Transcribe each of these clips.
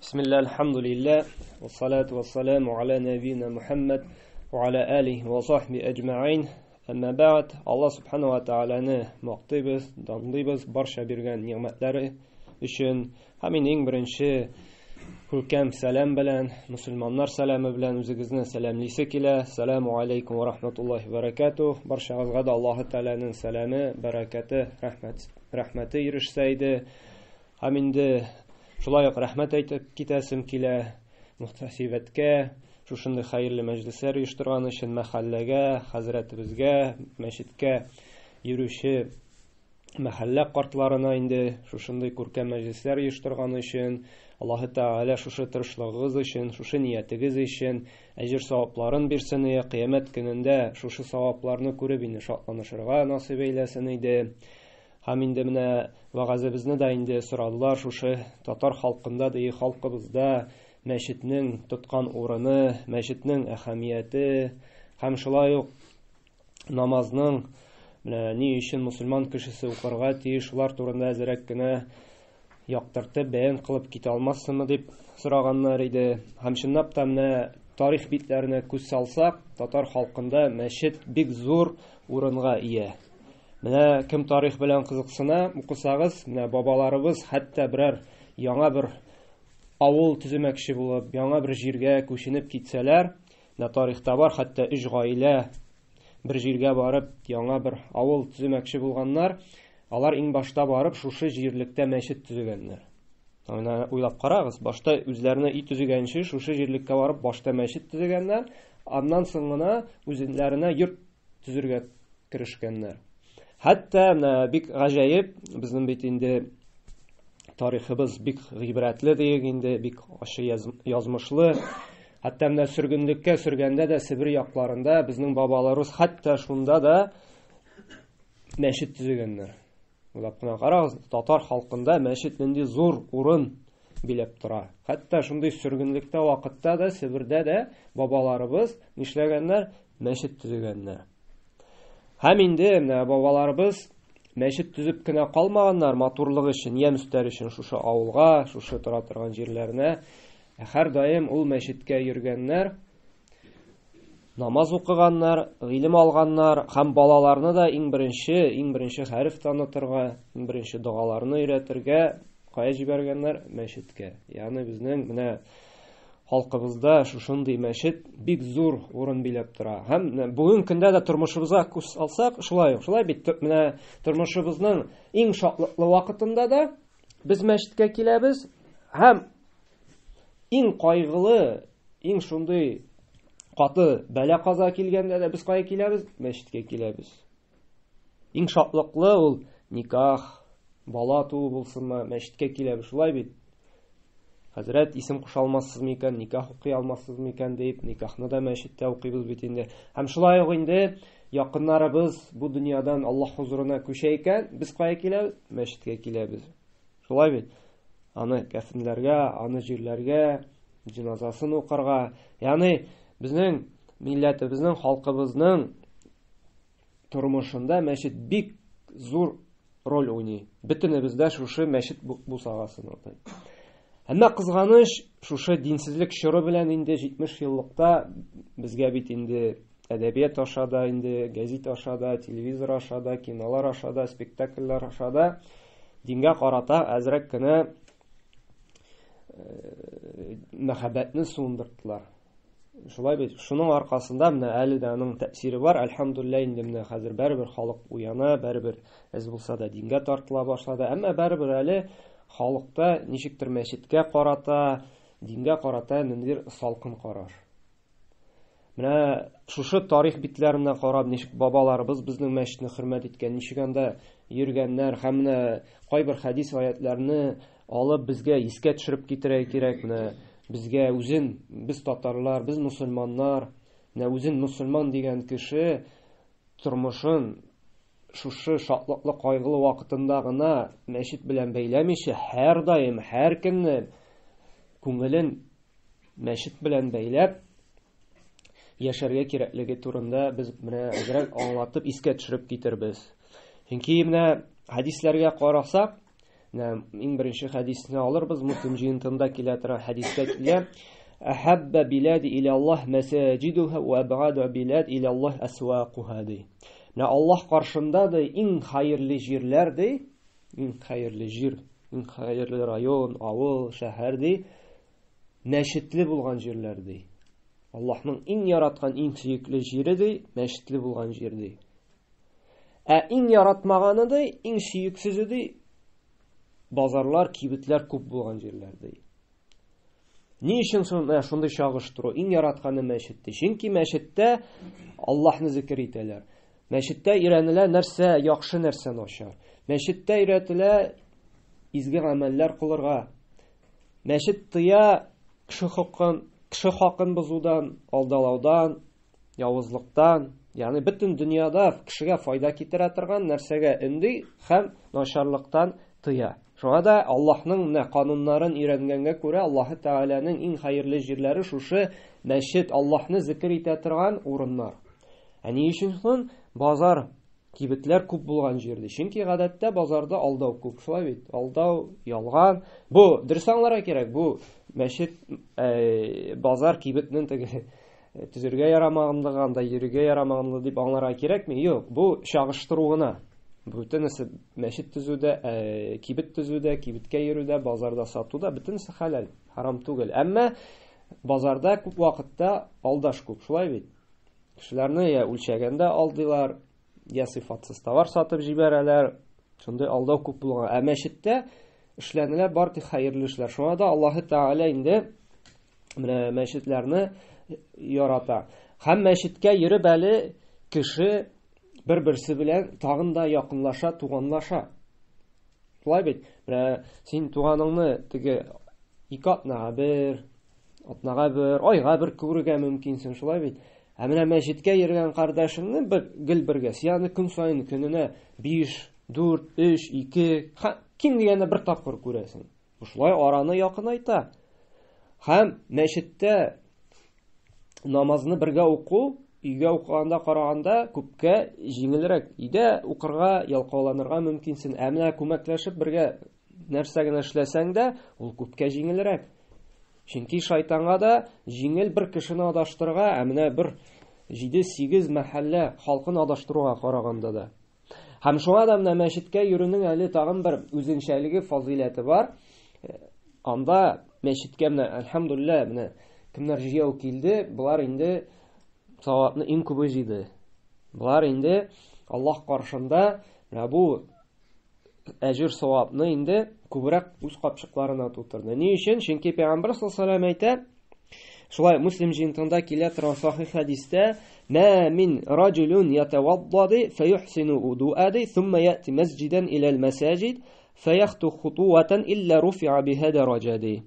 Бисмилла, альхамдулилля, вассалату вассаламу аля набина Мухаммад ва аля алихи ва сахби әҗмәгыйн. Әмма бәгъд, Алла субхану ва тааляны мактыйбыз, данлыйбыз барча биргән нигъмәтләре өчен. Һәм инде иң беренче күркәм сәлам белән, мөселманнар сәламе белән үзегезне сәламлисе килә. Сәламу алейкум ва рахматуллахи ва баракатух. Барчагызга да Аллаһы Тааляның сәламе, бәрәкәте, рәхмәт, рәхмәте ирешсә иде. Һәм инде шулай ук рәхмәт әйтеп китәсем килә мөхтәсибәткә, шушындый хәерле мәҗлесләр оештырган өчен мәхәлләгә, хәзрәтебезгә, мәчеткә йөрүче мәхәллә картларына инде шушындый күркәм мәҗлесләр оештырган өчен, Аллаһы Тәгалә шушы тырышлыгыгыз өчен, шушы ниятегез өчен әҗер савапларын бирсен иде, кыямәт көнендә шушы савапларны күреп инде шатланышырга насыйп әйләсен иде. Һәм инде менә вәгазебезне дә инде сорадылар шушы татар халкында ди, халкыбызда мәчетнең тоткан урыны, мәчетнең әһәмияте һәм шулай ук намазның менә ни өчен мусульман кешесе укырга тиеш, шулар турында әзрәк кенә яктыртып, бәян кылып китә алмассыңмы дип сораганнар иде. Һәм чынлап та менә тарих битләренә күз салсак, татар халкында мәчет бик зур урынга ия. Менә кем тарих белән кызыксына, укысагыз, менә бабаларыбыз хәтта берәр яңа бер авыл төземәкче булып, яңа бер җиргә күченеп китсәләр, менә тарихта бар, хәтта өч гаилә бер җиргә барып, яңа бер авыл төземәкче булганнар, алар иң башта барып шушы җирлектә мәчет төзегәннәр. Менә уйлап карагыз, башта үзләренә өй төзегәнче шушы җирлеккә барып башта мәчет төзегәннәр, аннан соң гына үзләренә йорт төзергә керешкәннәр. Хәтта менә бик гаҗәеп, безнең бит инде тарихыбыз бик гыйбрәтле диек инде, бик ачы язмышлы. Хәтта менә сөргенлеккә сөргәндә дә Себер якларында безнең бабаларыбыз хәтта шунда да мәчет төзегәннәр. Уйлап кына карагыз, татар халкында мәчет нинди зур урын биләп тора. Хәтта шундый сөргенлектә вакытта да Себердә дә бабаларыбыз нишләгәннәр? Мәчет төзегәннәр. Һәм инде менә бабаларыбыз мәчет төзеп кенә калмаганнар матурлык өчен, ямь өстәр өчен шушы авылга, шушы тора торган җирләренә. Һәрдаим ул мәчеткә йөргәннәр, намаз укыганнар, гыйлем алганнар һәм балаларны да иң беренче, иң беренче хәреф танытырга, иң беренче догаларны өйрәтергә кая җибәргәннәр? Мәчеткә. Ягъни безнең менә халкыбызда шушындый мәчет бик зур урын биләп тора. Һәм бүген көндә дә тормышыбызга күз алсак, шулай ук, шулай бит, менә тормышыбызның иң шатлыклы вакытында да без мәчеткә киләбез һәм иң кайгылы, иң шундый каты бәла-каза килгәндә дә без кая киләбез? Мәчеткә киләбез. Иң шатлыклы ул никах, бала туу булсынмы, мәчеткә киләбез, шулай бит? Хәзрәт, исем куша алмассыз микән, никах укый алмассыз микән дип, никахны да мәчеттә укыйбыз бит инде. Һәм шулай ук инде якыннарыбыз бу дөньядан Аллаһ хузурына күчә икән, без кая киләбез? Мәчеткә киләбез. Шулай бит? Аны кәфенләргә, аны җирләргә, җеназасын укырга. Ягъни безнең милләтебезнең, халкыбызның тормышында мәчет бик зур роль уйный. Бөтенебез дә шушы мәчет бусагасын атый. Әмма кызганыч, шушы динсезлек чоры белән инде 70 еллыкта безгә бит инде әдәбият аша да инде, гәзит аша да, телевизор аша да, кинолар аша да, спектакльләр аша да дингә карата әзрәк кенә э, мәхәббәтне суындырдылар. Шулай бит, шуның аркасында менә әле дә аның тәэсире бар. Әлхәмдулилла, инде менә хәзер бәрібер халык уяна, бәрібер әз булса да дингә тартыла башлады. Әмма бәрібер әле халыкта ничектер мәчеткә карата, дингә карата ниндидер салкын караш. Менә шушы тарих битләренә карап, ничек бабаларыбыз безнең мәчетне хөрмәт иткән, ничек анда йөргәннәр һәм менә кайбер хәдис аятларны алып безгә искә төшереп китерә кирәк. Менә безгә үзен без татарлар, без мусульманнар, менә үзен мусульман дигән кеше тормышын шушы шатлыклы кайгылы вакытында гына мәчет белән бәйләмичә, һәрдаим, һәр көнне күңелен мәчет белән бәйләп яшәргә кирәклеге турында без менә әзрәк аңлатып искә төшереп китербез. Чөнки менә хәдисләргә карасак, Менә иң беренче хәдисне алырбыз. Муслим җыентында килә торган хәдистә килә. Әхәббә билади иля Аллаһ мәсаҗидуһа ва абгада билад иля Аллаһ асвакуһа ди. Менә Аллаһ каршында ди иң хәерле җирләр ди, иң хәерле җир, иң хәерле район, авыл, шәһәр ди, мәчетле булган җирләр ди. Аллаһның иң яраткан, иң сөекле җире ди, мәчетле булган җир ди. Ә иң яратмаганы ди, иң сөексезе ди, базарлар, кибетләр күп булган җирләр ди. Ни өчен соң менә шундый чагыштыру? Иң яратканы мәчет ди. Чөнки мәчеттә Аллаһны зикер итәләр. Мәчеттә өйрәнелә нәрсә яхшы, нәрсә начар. Мәчеттә өйрәтелә изге гамәлләр кылырга. Мәчет тыя кеше хакын, кеше хакын бозудан, алдалаудан, явызлыктан, ягъни бөтен дөньяда кешегә файда китерә торган нәрсәгә өнди һәм начарлыктан тыя. Шуңа да Аллаһның менә кануннарын өйрәнгәнгә күрә Аллаһы Тәгаләнең иң хәерле җирләре шушы мәчет, Аллаһны зикер итә торган урыннар. Ә ни өчен соң базар, кибетләр күп булган җирдә? Чөнки гадәттә базарда алдау күп, шулай бит? Алдау, ялган. Бу дөрес аңларга кирәк. Бу мәчет, э, базар, кибетнең теге э, төзергә ярамаганлыгы, анда йөрергә ярамаганлыгы дип аңларга кирәкми. Юк, бу чагыштыру гына. Бөтенесе мәчет төзүдә, э, кибет төзүдә, кибеткә йөрүдә, базарда сатуда бөтенесе хәләл, харам түгел. Әмма базарда күп вакытта алдаш күп, шулай бит? Кешеләрне я үлчәгәндә алдыйлар, я сыйфатсыз товар сатып җибәрәләр. Шундый алдау күп булган. Ә мәчеттә эшләнелә бар тик хәерле эшләр. Шуңа да Аллаһы Тәгалә инде менә мәчетләрне ярата. Һәм мәчеткә йөреп әле кеше бер-берсе белән тагын да якынлаша, туганлаша. Шулай бит? Менә син туганыңны теге ике атнага бер, атнага бер, айга бер күрергә мөмкинсең, шулай бит? Ә менә мәчеткә йөргән кардәшеңне бер гел бергә, син аны көн саен көненә 5, 4, 3, 2, ким дигәндә бер тапкыр күрәсең. Бу шулай араны якынайта. Һәм мәчеттә намазны бергә уку өйгә укыганда караганда күпкә җиңелрәк. Өйдә укырга, ялкауланырга мөмкинсең. Ә менә күмәкләшеп бергә нәрсә генә эшләсәң дә, ул күпкә җиңелрәк. Чөнки шайтанга да җиңел бер кешене адаштырырга, ә менә бер 7-8 мәхәллә халкын адаштыруга караганда да. Һәм шуңа да менә мәчеткә йөрүнең әле тагын бер үзенчәлеге, фазыйләте бар. Э, анда мәчеткә менә әлхәмдулилла менә кемнәр җыяу килде, болар инде савапны иң күбе җыйды. Болар инде Аллаһ каршында менә бу әҗер савапны инде күбрәк үз капчыкларына тутырды. Ни өчен? Чөнки Пәйгамбер саллаллаһу алейһи әйтә, шулай Муслим җыентыгында килә торган сахих хәдистә, "Ма мин раҗулун ятавадда фаюхсину удуа thumma яти масҗидан иля ал-масаҗид фаяхту хутуатан илля руфиа биһа дараҗа" ди.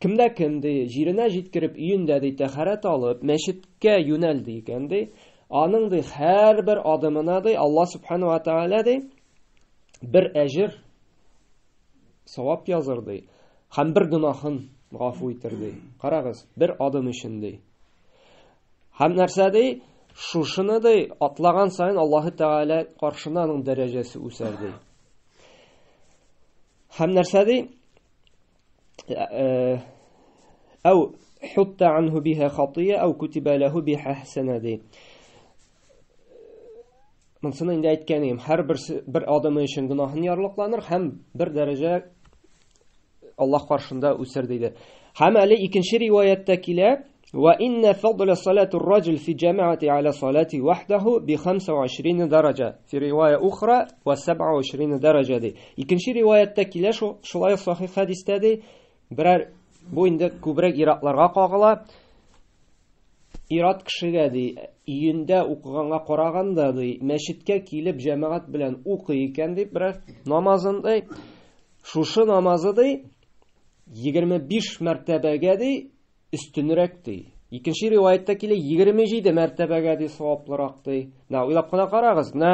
Кемдә кем ди, җиренә җиткереп өендә ди тәһарәт алып, мәчеткә юнәлде икән ди, аның ди һәрбер адымына ди Аллаһ субхану ва тааля ди бер әҗер савап языр ди һәм бер гөнаһын гафу итер ди. Карагыз, бер адым өчен ди. Һәм нәрсә ди? Шушыны ди, атлаган саен Аллаһы Тәгалә каршына аның дәрәҗәсе үсәр ди. Һәм нәрсә ди? Э, әу хутта анху биха хатия, әу кутиба лаху биха хасана ди. Монсыны инде әйткән идем. Һәр бер адымы өчен гөнаһын ярлыкланыр һәм бер дәрәҗә Аллаһ каршында үсер диде. Һәм әле икенче риваятьтә килә, Ва инна фадла салату раҗул фи җамаати аля салати вахдаху би 25 дараҗа. Фи ривая ухра ва 27 дараҗа ди. Икенче риваятьтә килә шулай сахих хәдистә ди, берәр бу инде күбрәк иратларга кагыла. Ират кешегә ди, өендә укыганга караганда ди, мәчеткә килеп җәмәгать белән укый икән дип берәр намазын ди, шушы намазы ди 25 мәртәбәгә ди өстенрәк ди. Икенче риваятьтә килә 27 мәртәбәгә ди саваплырак ди. Менә уйлап кына карагыз, менә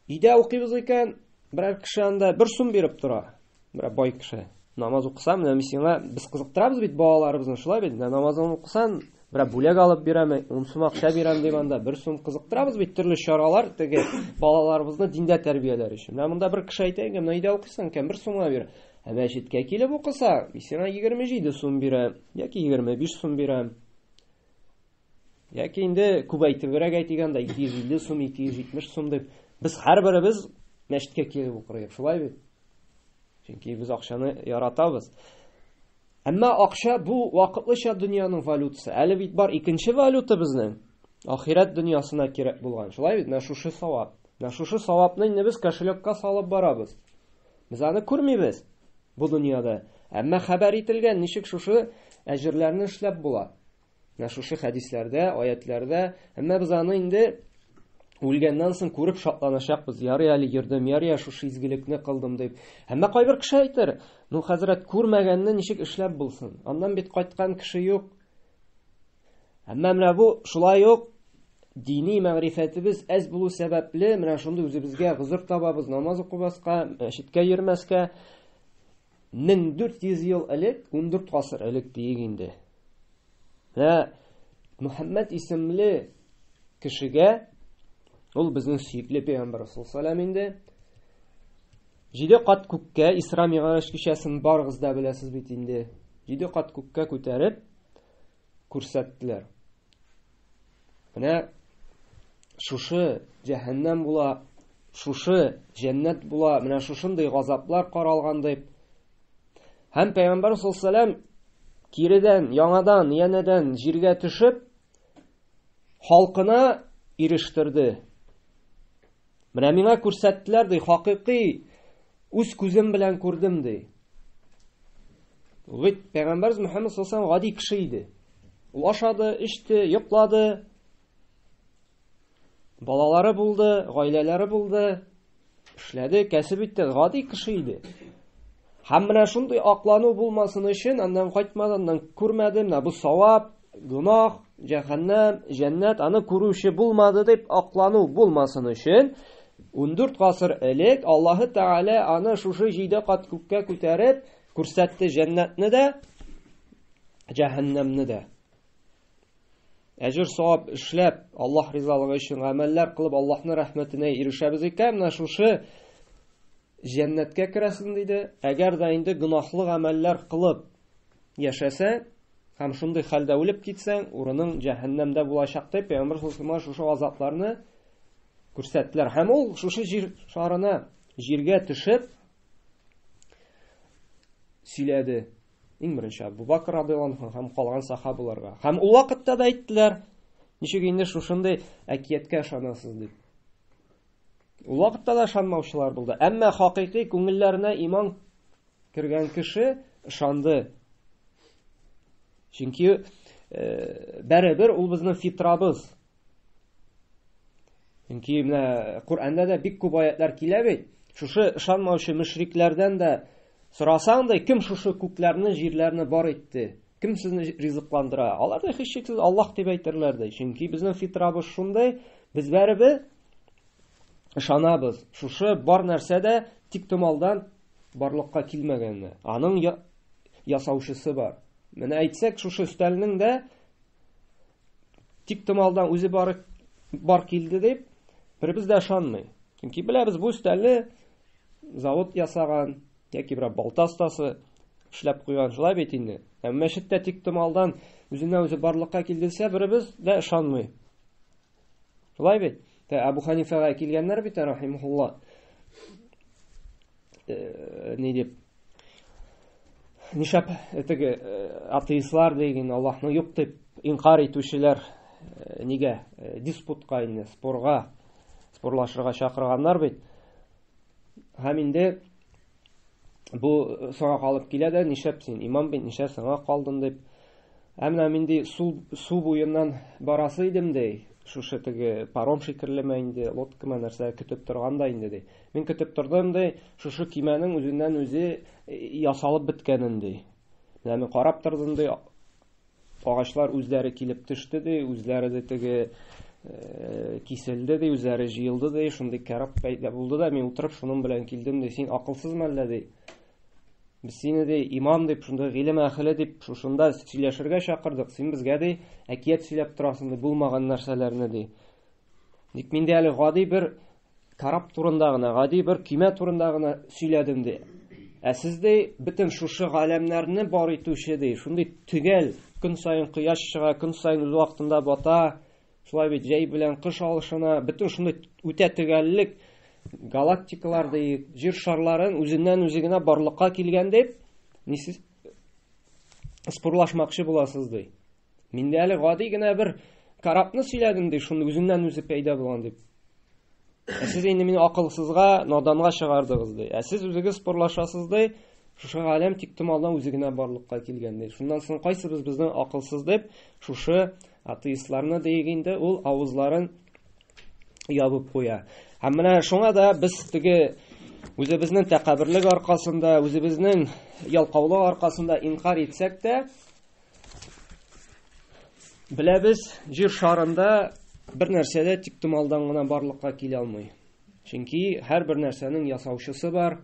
өйдә укыйбыз икән, берәр кеше анда бер сум биреп тора. Берәр бай кеше. Намаз укыса, менә мин сиңа без кызыктырабыз бит балаларыбызны, шулай бит? Менә намазын укысаң, Берәр бүләк алып бирәм, 10 сум акча бирәм дип анда 1 сум кызыктырабыз бит төрле чаралар теге балаларыбызны диндә тәрбияләр өчен. Менә монда бер кеше әйтә икән, менә өйдә укыйсың икән, 1 сумга бир. Ә мәчеткә килеп укыса, мин сиңа 27 сум бирәм яки 25 сум бирәм. Яки инде күбәйтебрәк әйтик анда 250 сум, 270 сум дип. Без һәрберебез мәчеткә килеп укырга, шулай бит? Чөнки без акчаны яратабыз. Әмма акча бу вакытлыча дөньяның валютасы. Әле бит бар икенче валюта безнең. Ахирәт дөньясына кирәк булган. Шулай бит? Менә шушы савап. Менә шушы савапны инде без кошелекка салып барабыз. Без аны күрмибез бу дөньяда. Әмма хәбәр ителгән, ничек шушы әҗерләрне эшләп була. Менә шушы хәдисләрдә, аятләрдә, әмма без аны инде үлгәннән соң күреп шатланачакбыз. Ярый әле йөрдем, ярый әле шушы изгелекне кылдым дип. Әмма кайбер кеше әйтер, ну хәзрәт күрмәгәнне ничек эшләп булсын? Аннан бит кайткан кеше юк. Әмма менә бу шулай ук дини мәгърифәтебез әз булу сәбәпле, менә шундый үзебезгә гозер табабыз, намаз укымаска, мәчеткә йөрмәскә. 1400 ел элек, 14 гасыр элек диек инде. Менә Мөхәммәд исемле кешегә, ул безнең сөекле пәйгамбәр саллаллаху инде, җиде кат күккә Исра Мигъраҗ кичәсен барыгыз да беләсез бит инде. Җиде кат күккә күтәреп күрсәттеләр. Менә шушы җәһәннәм була, шушы җәннәт була, менә шушындый газаплар каралган дип. Һәм пәйгамбәр саллаллаху киредән, яңадан, янәдән җиргә төшеп, халкына ирештерде. Менә миңа күрсәттеләр, ди, хакыйкый үз күзем белән күрдем, ди. Ул бит пәйгамбәрбез Мөхәммәд саллаллаху гади кеше иде. Ул ашады, эчте, йоклады. Балалары булды, гаиләләре булды, эшләде, кәсеп итте, гади кеше иде. Һәм менә шундый аклану булмасын өчен, аннан кайтмады, аннан күрмәде, менә бу савап, гөнаһ, җәһәннәм, җәннәт, аны күрүче булмады дип аклану булмасын өчен, 14 гасыр элек Аллаһы Тәгалә аны шушы җиде кат күккә күтәреп күрсәтте җәннәтне дә, җәһәннәмне дә. Әҗер савап эшләп, Аллаһ ризалыгы өчен гамәлләр кылып, Аллаһның рәхмәтенә ирешәбез икән, менә шушы җәннәткә керәсең диде. Әгәр дә инде гөнаһлы гамәлләр кылып яшәсәң һәм шундый хәлдә үлеп китсәң, урының җәһәннәмдә булачак дип Пәйгамбәр саллаллаху шушы азапларны күрсәттеләр. Һәм ул шушы җир шарына, җиргә төшеп сөйләде. Иң беренче Абу Бакр радиаллаху анһу һәм калган сахабаларга. Һәм ул вакытта да әйттеләр, ничек инде шушындый әкияткә ышанасыз дип. Ул вакытта да ышанмаучылар булды. Әмма хакыйкый күңелләренә иман кергән кеше ышанды. Чөнки э, бәребер ул безнең фитрабыз. Чөнки менә Коръәндә дә бик күп аятлар килә бит. Шушы ышанмаучы мөшрикләрдән дә сорасаң да, кем шушы күкләрне, җирләрне бар итте? Кем сезне ризыкландыра? Алар да һичшиксез Аллаһ дип әйтерләр ди. Чөнки безнең фитрабыз шундый, без бәребер ышанабыз. Шушы бар нәрсә дә тик томалдан барлыкка килмәгәнне. Аның ясаучысы бар. Менә әйтсәк, шушы өстәлнең дә Тик томалдан үзе бар, бар килде дип, беребез дә ышанмый. Чөнки беләбез, бу өстәлне завод ясаган, яки берәр балта остасы эшләп куйган, шулай бит инде. Ә мәчеттә тик томалдан үзеннән үзе барлыкка килде дисә, беребез дә ышанмый. Шулай бит? Тә Абу Ханифага килгәннәр бит, рахимахулла. Э, ни дип нишләп э, теге э, атеистлар диген Аллаһны юк дип инкар итүчеләр нигә диспутка инде спорга спорлашырга чакырганнар бит һәм инде бу соңа калып килә дә нишләп син имам бит нишләп соңа калдың дип Ә менә мин ди су, су буеннан барасы идем ди. Шушы теге паром шикеллеме инде, лодкамы нәрсә көтеп торган да инде ди. Мин көтеп тордым ди, шушы көймәнең үзеннән үзе э, ясалып беткәнен ди. Менә мин карап тордым ди, агачлар үзләре килеп төште ди, үзләре дә теге э, киселде ди, үзләре җыелды ди, шундый кораб пәйда булды да, мин утырып шуның белән килдем ди. Син акылсызмы әллә ди. Без сине ди имам дип, шунда гыйлем әһеле дип шушында сөйләшергә чакырдык. Син безгә ди әкият сөйләп торасың ди, булмаган нәрсәләрне ди. Ник мин дә әле гади бер кораб турында гына, гади бер көймә турында гына сөйләдем ди. Ә сез ди бөтен шушы галәмнәрне бар итүче ди, шундый төгәл көн саен кояш чыга, көн саен үз вакытында бата, шулай бит җәй белән кыш алышына, бөтен шундый үтә төгәллек галактикалар ди, җир шарларын үзеннән үзе генә барлыкка килгән дип, ни сез спорлашмакчы буласыз ди. Мин дә әле гади генә бер корабны сөйләдем ди, шуны үзеннән үзе пәйда булган дип. Ә сез инде мине акылсызга, наданга чыгардыгыз ди. Ә сез үзегез спорлашасыз ди. Шушы галәм тиктомалдан үзе генә барлыкка килгән ди. Шуннан соң кайсыбыз безнең акылсыз дип, шушы атеистларны диек инде, ул авызларын ябып куя. Һәм менә шуңа да без теге үзебезнең тәкәбберлек аркасында, үзебезнең ялкаулык аркасында инкар итсәк тә, беләбез, җир шарында бер нәрсә дә тиктомалдан гына барлыкка килә алмый. Чөнки һәрбер нәрсәнең ясаучысы бар.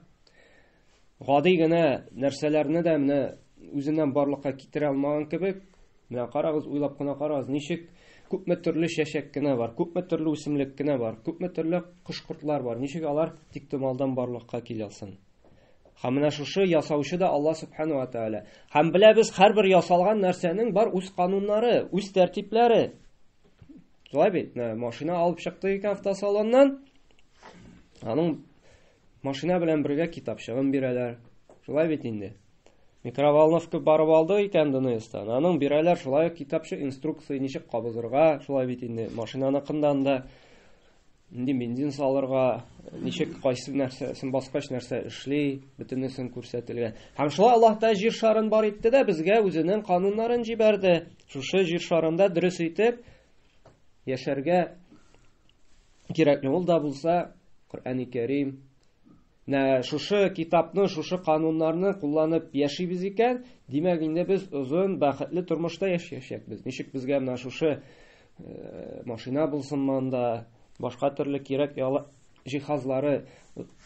Гади генә нәрсәләрне дә менә үзеннән барлыкка китерә алмаган кебек, менә карагыз, уйлап кына карагыз, ничек күпме төрле чәчәк кенә бар, күпме төрле үсемлек кенә бар, күпме төрле кош-кортлар бар, ничек алар тиктомалдан барлыкка килә алсын? Һәм менә шушы ясаучы да Алла Субхану ва Тааля. Һәм беләбез, һәрбер ясалган нәрсәнең бар үз кануннары, үз тәртипләре. Шулай бит? Менә машина алып чыкты икән автосалоннан, аның машина белән бергә китапчыгын бирәләр. Шулай бит инде. Микроволновка барып алды икән ДНСтан. Аның бирәләр шулай ук китапчык, инструкция, ничек кабызырга, шулай бит инде. Машинаныкыннан да нинди бензин салырга, ничек кайсы нәрсәсен баскач нәрсә эшли, бөтенесен күрсәтелгән. Һәм шулай Аллаһ та җир шарын бар итте дә безгә үзенең кануннарын җибәрде. Шушы җир шарында дөрес итеп яшәргә кирәкле. Ул да булса Коръәни Кәрим. Менә шушы китапны, шушы кануннарны кулланып яшибез икән, димәк инде без озын, бәхетле тормышта яшәячәкбез. Ничек безгә менә шушы машина булсын монда, башка төрле кирәк җиһазлары,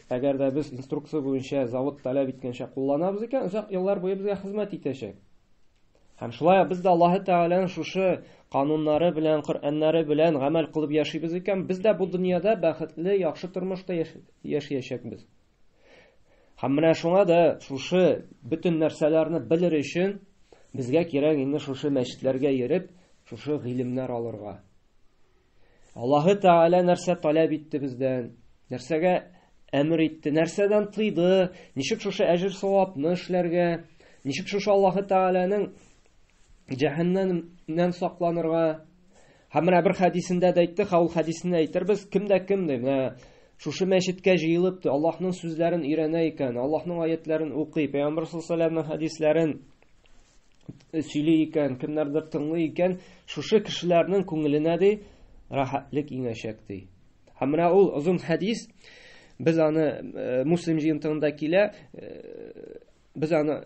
әгәр дә без инструкция буенча завод таләп иткәнчә кулланабыз икән, озак еллар буе безгә хезмәт итәчәк. Һәм шулай без дә Аллаһы Тәгаләнең шушы кануннары белән, Коръәннәре белән гамәл кылып яшибез икән, без дә бу дөньяда бәхетле, яхшы тормышта яшәячәкбез. Һәм менә шуңа да шушы бөтен нәрсәләрне белер өчен безгә кирәк инде шушы мәчетләргә йөреп, шушы гыйлемнәр алырга. Аллаһы Тәгалә нәрсә таләп итте бездән? Нәрсәгә әмер итте? Нәрсәдән тыйды? Ничек шушы әҗер савапны эшләргә? Ничек шушы Аллаһы Тәгаләнең җәһәннәмнән сакланырга? Һәм менә бер хәдисендә дә әйтте, ул хәдисендә әйтербез, кем дә кем ди, менә шушы мәчеткә җыелып, Аллаһның сүзләрен өйрәнә икән, Аллаһның аятларын укый, Пәйгамбәр саллаллаһу алейһи ва хәдисләрен сөйли икән, кемнәрдер тыңлый икән, шушы кешеләрнең күңеленә ди рәхәтлек иңәчәк ди. Һәм менә ул озын хәдис, без аны э, Муслим җыентыгында килә, э, без аны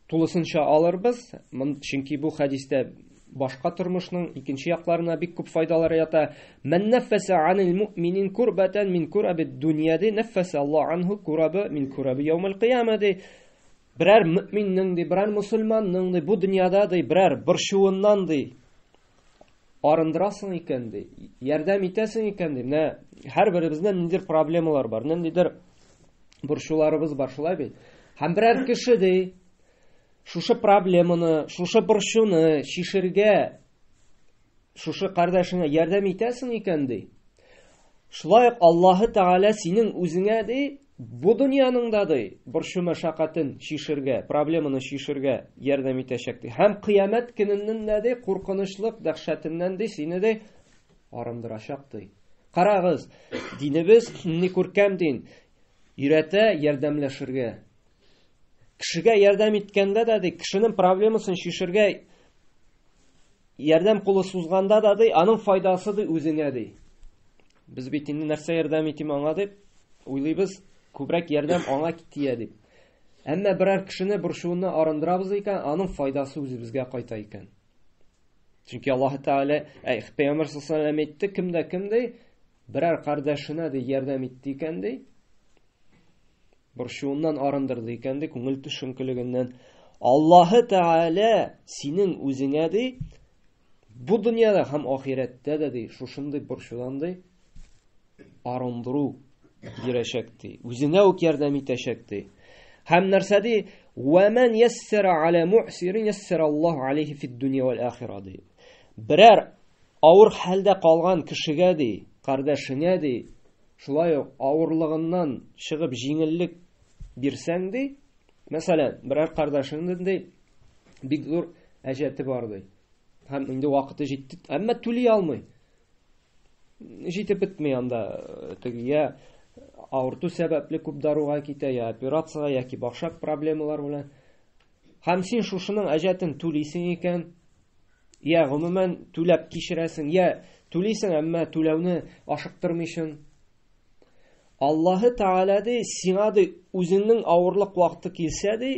тулысынча алырбыз, чөнки бу хәдистә башка тормышның икенче якларына бик күп файдалар ята. Мән нәфәсә анил муъминин курбатан мин курабид дөнья ди, нәфәсә Аллаһ анху кураба мин кураби яумил кыяма ди. Берәр мөминнең ди, берәр мусульманның ди, бу дөньяда ди, берәр борчуыннан ди, арындырасың икән ди, ярдәм итәсең икән ди. Менә һәрберебездә ниндидер проблемалар бар, ниндидер борчуларыбыз бар, шулай бит. Һәм берәр кеше ди, шушы проблеманы, шушы борчуны чишергә шушы кардәшеңә ярдәм итәсең икән ди. Шулай ук Аллаһы Тәгалә синең үзеңә ди, бу дөньяның да ди, борчу мәшәкатен чишергә, проблеманы чишергә ярдәм итәчәк ди. Һәм кыямәт көненнән дә ди, куркынычлык дәһшәтеннән ди, сине ди арындырачак ди. Карагыз, динебез ни күркәм дин, өйрәтә ярдәмләшергә. Кешегә ярдәм иткәндә дә ди, кешенең проблемасын чишергә Ярдәм кулы сузганда да ди, аның файдасы ди үзеңә ди. Без бит инде нәрсә ярдәм итим аңа дип уйлыйбыз, күбрәк ярдәм аңа тия дип. Әмма берәр кешене борчуыннан арындырабыз икән, аның файдасы үзебезгә кайта икән. Чөнки Аллаһ Тәгалә, әй, Пәйгамбәр саллаллаһу алейһи әйтте, кем дә кем ди, берәр кардәшенә ди ярдәм итте икән ди. Борчуыннан арындырды икән, ди, күңел төшенкелегеннән. Аллаһы Тәгалә синең үзеңә, ди, бу дөньяда һәм ахирәттә дә, ди, шушындый борчудан, ди, арындыру бирәчәк, ди. Үзеңә үк ярдәм итәчәк, ди. Һәм нәрсә ди? Ва ман яссара аля муъсирин яссара Аллаһу алейхи фид дөнья вал ахира, ди. Берәр авыр хәлдә калган кешегә, ди, кардәшеңә, ди, Шулай ук авырлыгыннан чыгып җиңеллек бирсәң ди, мәсәлән, берәр кардәшеңнең ди, бик зур әҗәте бар ди. Һәм инде вакыты җитте, әмма түли алмый. Җитеп бетми анда э, теге я авырту сәбәпле күп даруга китә, я операциягә, яки башка проблемалар белән. Һәм син шушының әҗәтен түлисең икән, Я гомумән түләп кичерәсең, я түлисең, әмма түләүне ашыктырмыйчын. Аллаһы Тәгалә ди, сиңа ди, үзеңнең авырлык вакыты килсә ди,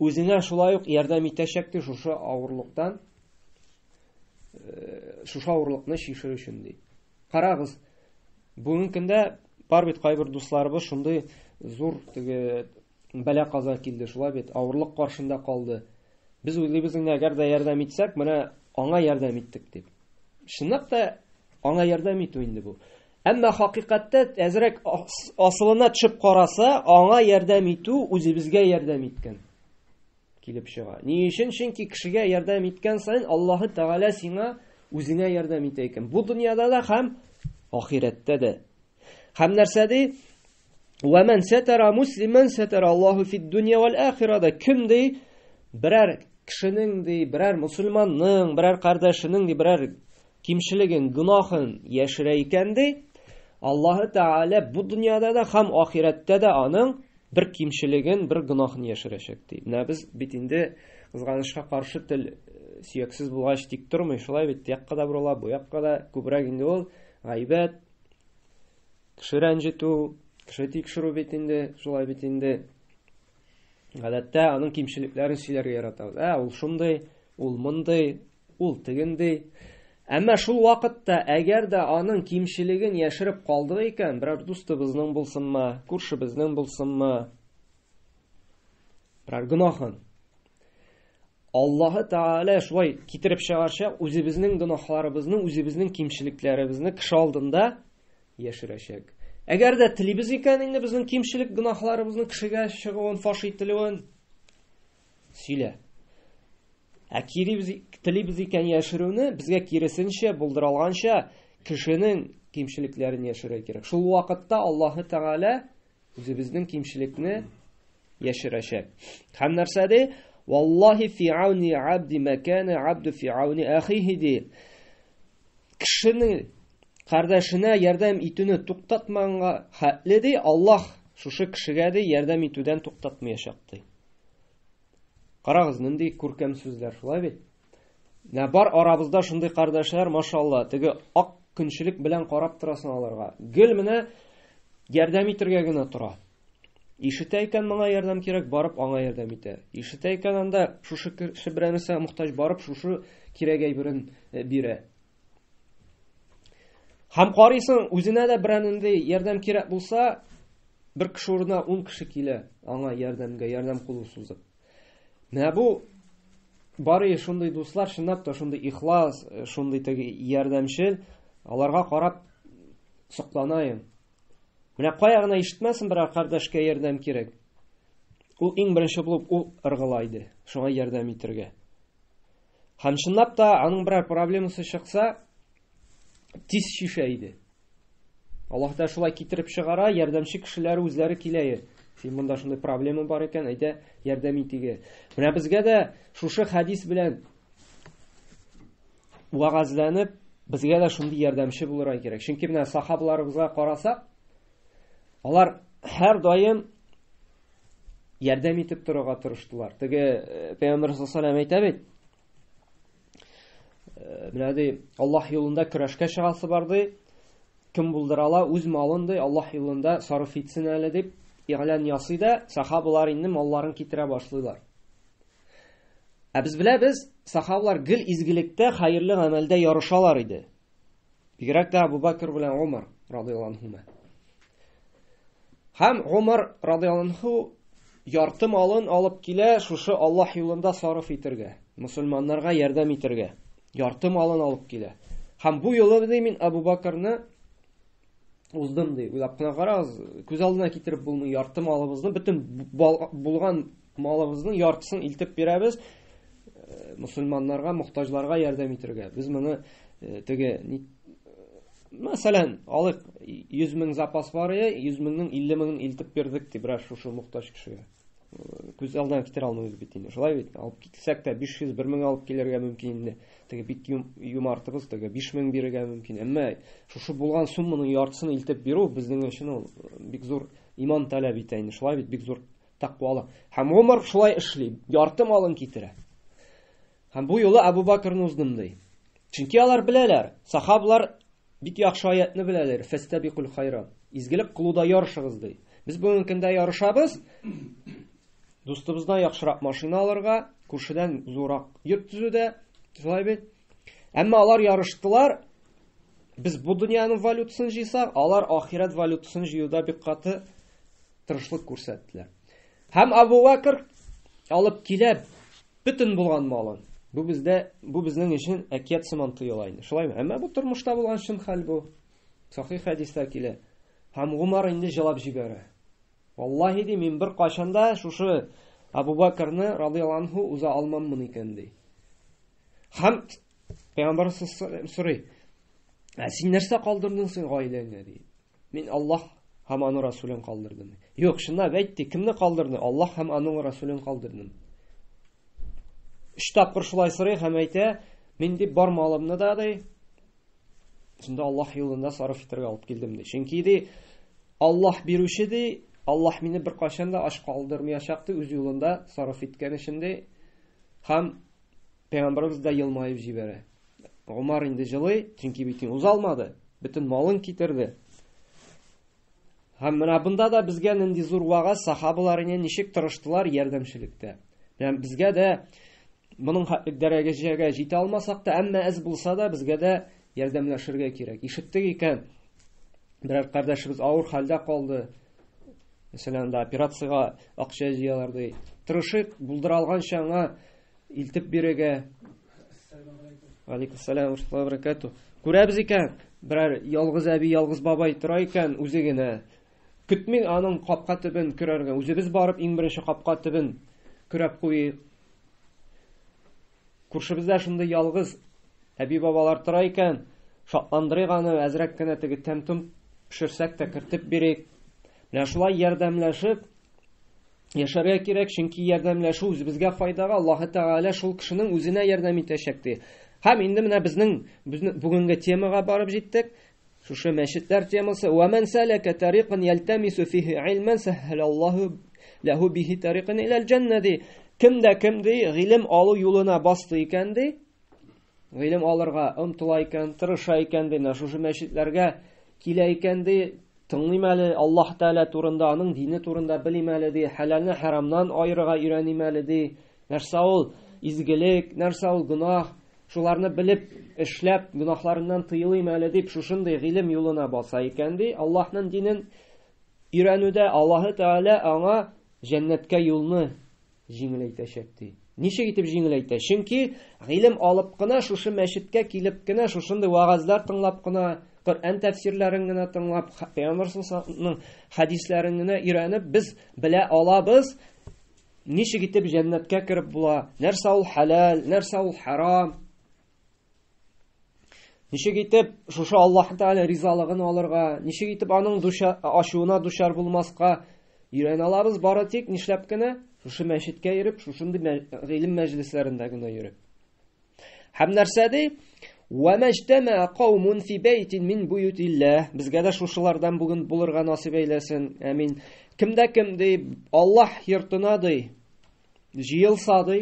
үзеңә шулай ук ярдәм итәчәк ди шушы авырлыктан, э, шушы авырлыкны чишер өчен ди. Карагыз, бүгенге көндә бар бит кайбер дусларыбыз шундый зур теге бәла-каза килде, шулай бит, авырлык каршында калды. Без уйлыйбыз инде, әгәр дә ярдәм итсәк, менә аңа ярдәм иттек дип. Чынлап та аңа ярдәм итү инде бу. Әмма хакыйкатьтә әзрәк асылына төшеп караса, аңа ярдәм итү үзебезгә ярдәм иткән килеп чыга. Ни өчен? Чөнки кешегә ярдәм иткән саен Аллаһы Тәгалә сиңа үзеңә ярдәм итә икән. Бу дөньяда да һәм ахирәттә дә. Һәм нәрсә ди? Ва ман сатара муслиман сатара Аллаһу фид дөнья вал ахирада. Кем ди? Берәр кешенең ди, берәр мусульманның, берәр кардәшенең ди, берәр кимчелеген, гөнаһын яшерә икән ди, Аллаһы Тәгалә бу дөньяда да һәм ахирәттә дә аның бер кимчелеген, бер гөнаһын яшерәчәк ди. Менә без бит инде кызганычка каршы тел э, сөяксез булгач тик тормый, шулай бит, якка да борыла, бу якка да күбрәк инде ул гайбәт, Кеше рәнҗетү, кеше тикшерү бит инде, шулай бит инде. Гадәттә аның кимчелекләрен сөйләргә яратабыз. Ә, ул шундый, ул мондый, ул тегендей. Әмма шул вакытта әгәр дә аның кимчелеген яшереп калдык икән, берәр дустыбызның булсынмы, күршебезнең булсынмы, берәр гөнаһын Аллаһы Тәгалә шулай китереп чыгарчак, үзебезнең гөнаһларыбызны, үзебезнең кимчелекләребезне кеше алдында яшерәчәк. Әгәр дә телибез икән инде безнең кимчелек гөнаһларыбызны кешегә чыгуын, фаш ителүен, сөйлә. Ә кирибез, телибез икән яшерүне, безгә киресенчә, булдыралганча кешенең кимчелекләрен яшерергә кирәк. Шул вакытта Аллаһы Тәгалә Үзебезнең кимчелекне яшерәчәк. Һәм нәрсә ди? Валлахи фи ауни абди макана абду фи ауни ахихи ди. Кешенең кардәшенә ярдәм итүне туктатмаганга хәтле ди, Аллаһ шушы кешегә ди ярдәм итүдән туктатмаячак ди. Карагыз, нинди күркәм сүзләр, шулай бит? Менә бар арабызда шундый кардәшләр, машалла, теге ак көнчелек белән карап торасың аларга. Гел менә ярдәм итергә генә тора. Ишетә икән моңа ярдәм кирәк, барып аңа ярдәм итә. Ишетә икән анда шушы кеше берәр нәрсәгә мохтаҗ, барып шушы кирәк әйберен э, бирә. Һәм карыйсың, үзенә дә берәр нинди ярдәм кирәк булса, бер кеше урынына ун кеше килә аңа ярдәмгә, ярдәм кулы сузып. Менә бу бары шундый дуслар, чынлап та шундый ихлас, шундый теге ярдәмчел, аларга карап сокланаем. Менә кая гына ишетмәсен берәр кардәшкә ярдәм кирәк. Ул иң беренче булып ул ыргыла иде, шуңа ярдәм итергә. Һәм чынлап та аның берәр проблемасы чыкса, тиз чишә иде. Аллаһ та шулай китереп чыгара, ярдәмче кешеләре үзләре килә. Син монда шундый проблема бар икән, әйдә ярдәм итик. Менә безгә дә шушы хәдис белән вәгазьләнеп, безгә дә шундый ярдәмче булырга кирәк. Чөнки менә сахабаларыбызга карасак, алар һәр даим ярдәм итеп торырга тырыштылар. Теге э, Пәйгамбер саллаллаху алейһи әйтә бит, Э, менә ди, Аллаһ юлында көрәшкә чыгасы бар ди. Кем булдыра ала, үз малын ди, Аллаһ юлында сарыф итсен әле дип игълан ясый да, сахабалар инде малларын китерә башлыйлар. Ә без беләбез, сахабалар гел изгелектә, хәерле гамәлдә ярышалар иде. Бигрәк тә Абу Бакр белән Умар радыяллаһу анһума. Һәм Умар радиаллаһу ярты малын алып килә шушы Аллаһ юлында сарыф итергә, мусульманнарга ярдәм итергә. Ярты малын алып килә. Һәм бу юлы ди мин Абу Бакрны уздым ди. Уйлап кына карагыз, күз алдына китереп булмый. Ярты малыбызны, бөтен булган малыбызның яртысын илтеп бирәбез мусульманнарга, мохтаҗларга ярдәм итергә. Без моны теге мәсәлән, алыйк 100 мең запас бар иде, 100 меңнең 50 меңен илтеп бирдек ди берәр шушы мохтаҗ кешегә. Күз алдына китерә алмыйбыз бит инде. Шулай бит? Алып китсәк тә 500, 1000 мең алып килергә мөмкин инде. Теге бик юмартыбыз, теге 5000 бирергә мөмкин. Әмма шушы булган сумманың яртысын илтеп бирү безнең өчен ул бик зур иман таләп итә инде. Шулай бит? Бик зур тәкъвалык. Һәм Умар шулай эшли, ярты малын китерә. Һәм бу юлы Абу Бакрны уздым ди. Чөнки алар беләләр, сахаблар бик яхшы аятны беләләр, фәстәбикул хайрат. Изгелек кылуда ярышыгыз ди. Без бүгенге көндә ярышабыз. Дустыбыздан яхшырак машина алырга, күршедән зуррак йорт төзүдә, шулай бит. Әмма алар ярыштылар. Без бу дөньяның валютасын җыйсак, алар ахирәт валютасын җыюда бик каты тырышлык күрсәттеләр. Һәм Абу Бакр алып килә бөтен булган малын. Бу бездә, бу безнең өчен әкият сыман тоела инде. Шулаймы? Әмма бу тормышта булган чын хәл бу. Сахих хәдистә килә. Һәм Гумар инде җылап җибәрә. Валлаһи ди, мин бер кайчан да шушы Абу Бакрны радияллаһу анһу уза алмаммын икән ди. Һәм Пәйгамбәр сорый: "Ә син нәрсә калдырдың син гаиләңә?" ди. Мин Аллаһ һәм аның Расулын калдырдым. Юк, чынлап әйт ди, кемне калдырдың? Аллаһ һәм аның Расулын калдырдым. Өч тапкыр шулай сорый һәм әйтә, мин дип бар малымны да ди, шунда Аллаһ юлында сарыф итәргә алып килдем ди. Чөнки ди, Аллаһ бирүче ди, Аллаһ мине беркайчан да ач калдырмаячак ди, үз юлында сарыф иткән өчен ди. Һәм Пәйгамбәребез дә елмаеп җибәрә. Гомар инде җылый, чөнки бит уза алмады, бөтен малын китерде. Һәм менә бында да безгә нинди зур вагаз, сахабалар инде ничек тырыштылар ярдәмчелектә. Менә безгә дә моның хәтлек дәрәҗәгә җитә алмасак та, әмма әз булса да безгә дә ярдәмләшергә кирәк. Ишеттек икән, берәр кардәшебез авыр хәлдә калды. Мәсәлән, да операциягә акча җыялар ди. Тырышыйк, булдыра алганча аңа илтеп бирергә. Алейкум ва баракату. Күрәбез икән, берәр ялгыз әби, ялгыз бабай тора икән үзе генә. Көтмик аның капка төбен көрәргә. Үзебез барып иң беренче капка төбен көрәп куйыйк. Күршебездә шундый ялгыз әби бабалар тора икән, шатландырыйк аны, әзрәк кенә теге тәм-том пешерсәк тә кертеп бирик. Менә шулай ярдәмләшеп яшәргә кирәк, чөнки ярдәмләшү үзебезгә файдага, Аллаһы Тәгалә шул кешенең үзенә ярдәм итәчәк ди. Һәм инде менә безнең бүгенге темага барып җиттек. Шушы мәчетләр темасы. Ва ман салака тарикан ялтамису фихи илман саххалаллаху лаху бихи тарикан илал җанна ди. Кем дә кем ди, гыйлем алу юлына басты икән ди, гыйлем алырга омтыла икән, тырыша икән ди, менә шушы мәчетләргә килә икән ди, тыңлыйм әле Аллаһ Тәгалә турында, аның дине турында белим әле ди, хәләлне хәрамнан аерырга өйрәним әле ди. Нәрсә ул изгелек, нәрсә ул гөнаһ, шуларны белеп, эшләп, гөнаһларыннан тыелыйм әле дип, шушындый гыйлем юлына баса икән ди, Аллаһның динен өйрәнүдә Аллаһы Тәгалә аңа җәннәткә юлны җиңеләйтәчәк ди. Ничек итеп җиңеләйтә? Чөнки гыйлем алып кына, шушы мәчеткә килеп кенә, шушындый вәгазьләр тыңлап кына, Коръән тәфсирләрен генә тыңлап, Пәйгамбәр саллаллаһу хәдисләрен генә өйрәнеп, без белә алабыз, ничек итеп җәннәткә кереп була, нәрсә ул хәләл, нәрсә ул харам. Ничек итеп шушы Аллаһ Тәгалә ризалыгын алырга, ничек итеп аның душа, ачуына дучар булмаска өйрәнә алабыз бары тик нишләп кенә шушы мәчеткә йөреп, шушындый гыйлем мәҗлесләрендә генә йөреп. Һәм нәрсә ди? Ва мәҗтәмә каумун фи бәйтин мин буютилләһ. Безгә дә шушылардан бүген булырга насыйп әйләсен. Амин. Кемдә кем ди, Аллаһ йортына ди, җыелса ди,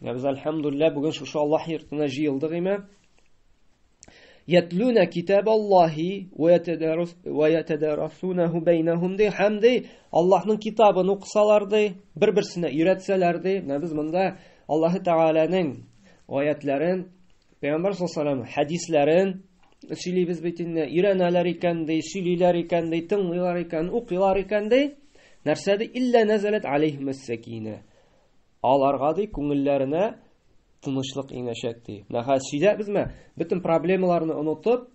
Менә без әлхәмдулилла бүген шушы Аллаһ йортына җыелдык име? Ятлуна китаб Аллаһи ва ятадарасунаху бәйнәһум ди һәм ди Аллаһның китабын укысалар ди, бер-берсенә өйрәтсәләр ди. Менә без монда Аллаһы Тәгаләнең аятларын, Пәйгамбәр саллаллаһу алейһи хәдисләрен сөйлибез бит инде, өйрәнәләр икән ди, сөйлиләр икән ди, тыңлыйлар икән, укыйлар икән ди. Нәрсә ди? Илля назалат алейхимус сакина. Аларга ди күңелләренә тынычлык иңәчәк ди. Менә хәзер сизәбезме? Бөтен проблемаларны онытып,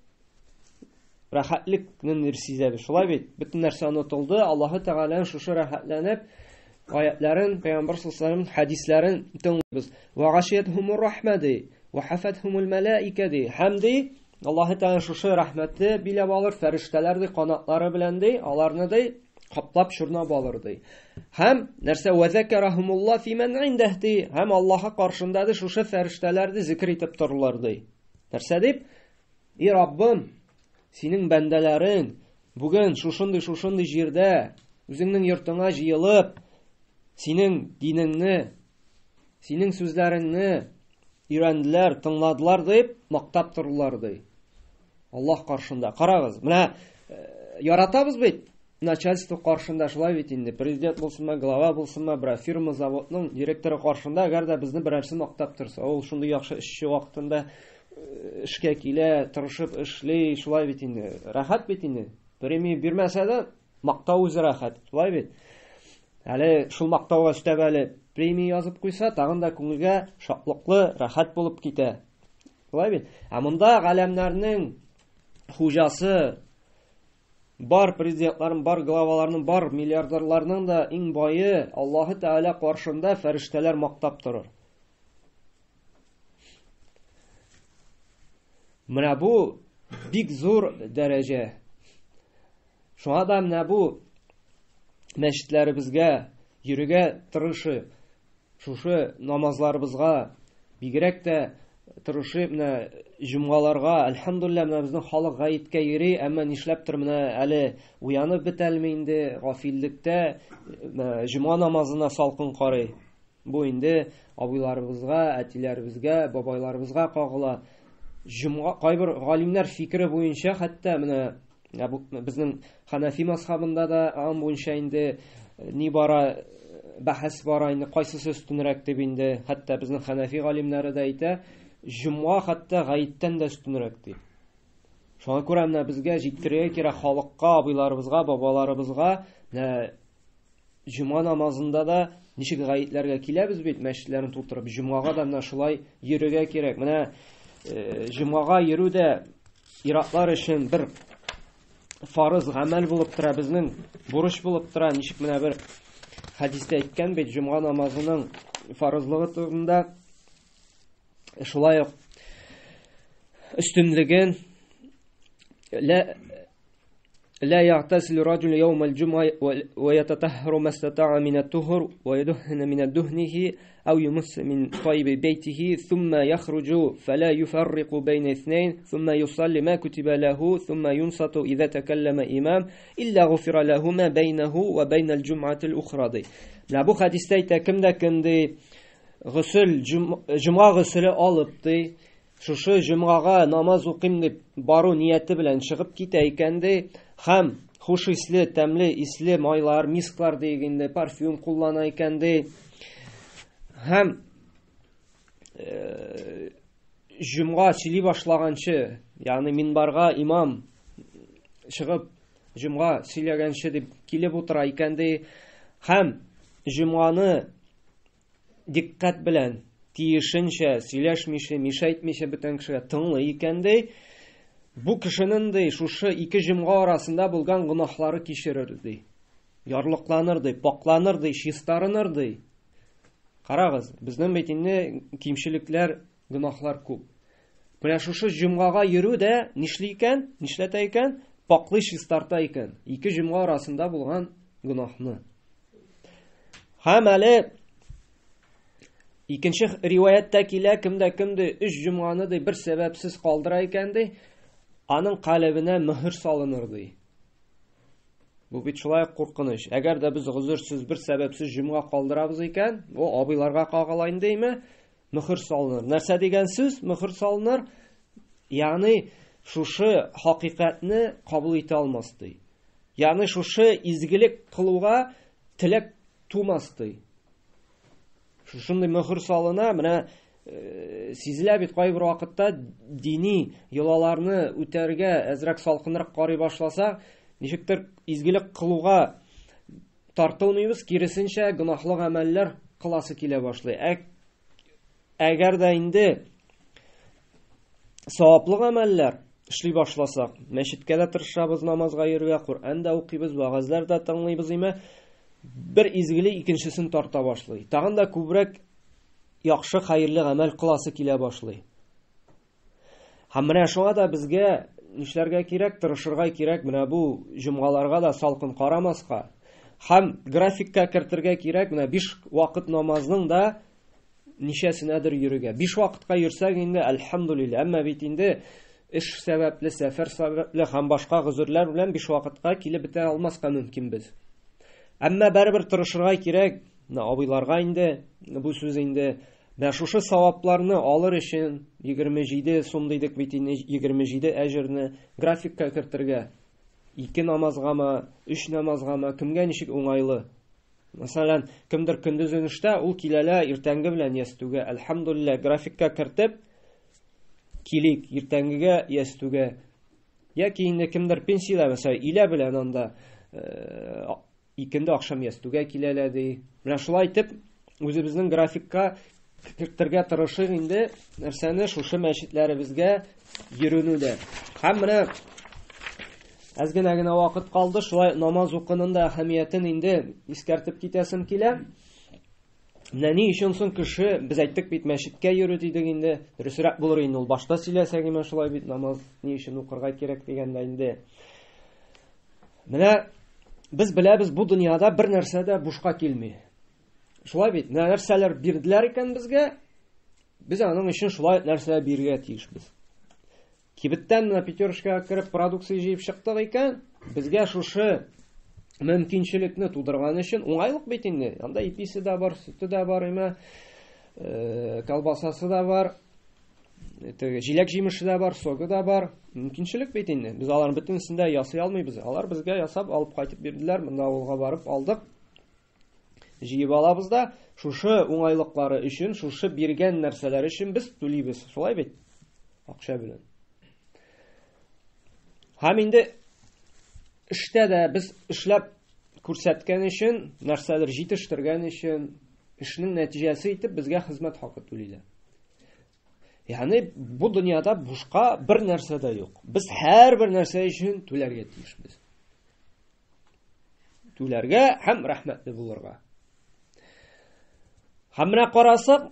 рәхәтлекне сизәбез. Шулай бит? Бөтен нәрсә онытылды. Аллаһы Тәгаләнең шушы рәхәтләнеп аятларын, Пәйгамбәр саллаллаһу алейһи хәдисләрен тыңлыйбыз. Ва гашиятһумур рахма ди, ва хафатһумул малаика ди. Һәм ди, Аллаһы Тәгалә шушы рәхмәте биләп алыр, фәрештәләр ди канатлары белән ди, аларны ди каплап чорнап алыр ди. Һәм нәрсә ва закарахумулла фи ман индәһ ди, һәм Аллаһы каршында ди шушы фәрештәләр ди зикр итеп торырлар ди. Нәрсә дип? И Раббым, синең бәндәләрең бүген шушындый шушындый җирдә үзеңнең йортыңа җыелып, синең динеңне, синең сүзләреңне өйрәнделәр, тыңладылар дип мактап тордылар ди. Аллаһ каршында. Карагыз, менә э, яратабыз бит начальство каршында шулай бит инде. Президент булсынмы, глава булсынмы, берәр фирма, заводның директоры каршында, әгәр дә безне берәрсе мактап торса, ул шундый яхшы эшче вакытында э, эшкә килә, тырышып эшли, шулай бит инде. Рәхәт бит инде. Премия бирмәсә дә, мактау үзе рәхәт. Шулай бит. Әле шул мактауга өстәп әле премия язып куйса, тагын да күңелгә шатлыклы, рәхәт булып китә. Шулай бит? Ә монда галәмнәрнең хуҗасы, бар президентларның, бар главаларның, бар миллиардерларның да иң бае Аллаһы Тәгалә каршында фәрештәләр мактап торыр. Менә бу бик зур дәрәҗә. Шуңа да менә бу мәчетләребезгә йөрергә тырышып, Шушы намазларыбызга бигрәк тә тырышып, менә җомгаларга, әлхәмдулилла, менә безнең халык гаеткә йөри, әмма нишләптер менә әле уянып бетәлми инде, гафиллектә, җомга намазына салкын карый. Бу инде абыйларыбызга, әтиләребезгә, бабайларыбызга кагыла. Җомга кайбер галимнәр фикере буенча хәтта менә Ә бу безнең Ханафи мазхабында да аң буенча инде э, ни бара, э, бәхәс бара инде кайсысы өстенрәк дип инде, хәтта безнең Ханафи галимнәре дә әйтә, җомга хәтта гаеттән дә өстенрәк дип. Шуңа күрә менә безгә җиткерергә кирәк халыкка, абыйларыбызга, бабаларыбызга, менә җомга намазында да ничек гаетләргә киләбез бит, мәчетләрне тутырып, җомгага да менә шулай йөрергә кирәк. Менә э, җомгага йөрү дә иратлар өчен бер фарыз гамәл булып тора, безнең бурыч булып тора. Ничек менә бер хәдистә әйткән бит, җомга намазының фарызлыгы турында шулай ук өстенлеген لا يغتسل رجل يوم الجمعة ويتطهر ما استطاع من الطهر ويدهن من دهنه أو يمس من طيب بيته ثم يخرج فلا يفرق بين اثنين ثم يصلي ما كتب له ثم ينصت إذا تكلم إمام إلا غفر له ما بينه وبين الجمعة الأخرى دي. Менә бу хәдистә әйтә, кем дә кем ди, госел, җомга гөселе алып ди, Шушы җомгага намаз укыйм дип бару нияте белән чыгып китә икән ди, һәм хуш исле, тәмле исле майлар, мисклар диек инде, парфюм куллана икән ди. Һәм э, җомга сөйли башлаганчы, ягъни минбарга имам чыгып җомга сөйләгәнче дип килеп утыра икән ди. Һәм җомганы дикъкать белән, тиешенчә, сөйләшмичә, мишәйтмичә бүтән кешегә тыңлый икән ди, бу кешенең ди шушы ике җомга арасында булган гөнаһлары кичерер ди. Ярлыкланыр ди, пакланыр ди, чистарыныр ди. Карагыз, безнең бит инде кимчелекләр, гөнаһлар күп. Менә шушы җомгага йөрү дә нишли икән, нишләтә икән? Паклый, чистарта икән. Ике җомга арасында булган гөнаһны. Һәм әле икенче риваятьтә килә, кемдә кем ди, өч җомганы ди бер сәбәпсез калдыра икән ди, аның калебенә мөһер салыныр ди. Бу бит шулай куркыныч. Әгәр дә без гозерсез бер сәбәпсез җомга калдырабыз икән, бу абыйларга кагыла инде, име? Мөһер салыныр. Нәрсә дигән сүз? Мөһер салыныр. Ягъни шушы хакыйкатьне кабул итә алмас ди. Ягъни шушы изгелек кылуга теләк тумас ди. Шушындый мөһер салына, менә Сизелә бит кайбер вакытта дини йолаларны үтәргә әзрәк салкынрак карый башласа, ничектер изгелек кылуга тартылмыйбыз, киресенчә, гөнаһлы гамәлләр кыласы килә башлый. Ә әгәр дә инде саваплы гамәлләр эшли башласак, мәчеткә дә тырышабыз намазга йөрергә, Коръән дә укыйбыз, вәгазьләр дә тыңлыйбыз име, бер изгелек икенчесен тарта башлый. Тагын да күбрәк яхшы хәерле гамәл кыласы килә башлый. Һәм менә шуңа да безгә нишләргә кирәк, тырышырга кирәк, менә бу җомгаларга да салкын карамаска. Һәм графикка кертергә кирәк, менә 5 вакыт намазның да ничәсенәдер йөрергә. 5 вакытка йөрсәк инде, әлхәмдулилла. Әмма бит инде эш сәбәпле, сәфәр сәбәпле һәм башка гозерләр белән 5 вакытка килеп бетә алмаска мөмкин без. Әмма барыбер тырышырга кирәк. Менә абыйларга инде бу сүз инде менә шушы савапларны алыр өчен 27 сум дидек бит инде, 27 әҗерне графикка кертергә. Ике намазгамы, өч намазгамы, кемгә ничек уңайлы. Мәсәлән, кемдер көндезен эштә, ул киләлә иртәнге белән ястүгә. Әлхәмдулилла, графикка кертеп килик иртәнгегә ястүгә. Яки инде кемдер пенсиядә, мәсәлән, илә белән анда икенде ахшам ястүгә киләләр ди. Менә шулай итеп үзебезнең графикка кертергә тырышыйк инде нәрсәне шушы мәчетләребезгә йөрүне дә. Һәм менә әз генә генә вакыт калды, шулай намаз укуның да әһәмиятен инде искәртеп китәсем килә. Менә ни өчен соң кеше, без әйттек бит, мәчеткә йөрү дидек инде, дөресрәк булыр инде ул башта сөйләсәк, менә шулай бит намаз ни өчен укырга кирәк дигәндә инде. Менә без беләбез, бу дөньяда бер нәрсә дә бушка килми. Шулай бит, менә нәрсәләр бирделәр икән безгә, без аның өчен шулай нәрсәләр бирергә тиешбез. Кибеттән менә Пятерочкага кереп продукция җыеп чыктык икән, безгә шушы мөмкинчелекне тудырган өчен уңайлык бит инде. Анда иписе дә бар, сөте дә бар, име, колбасасы да бар, теге җиләк җимеше дә бар, согы да бар. Мөмкинчелек бит инде. Без аларның бөтенесен дә ясый алмыйбыз. Алар безгә ясап алып кайтып бирделәр. Монда авылга барып алдык. Җыеп алабыз да, шушы уңайлыклары өчен, шушы биргән нәрсәләр өчен без түлибез. Шулай бит? Акча белән. Һәм инде эштә дә без эшләп күрсәткән өчен, нәрсәдер җитештергән өчен, эшнең нәтиҗәсе итеп безгә хезмәт хакы түлиләр. Ягъни бу дөньяда бушка бер нәрсә дә юк. Без һәрбер нәрсә өчен түләргә тиешбез. Түләргә һәм рәхмәтле булырга. Һәм менә карасак,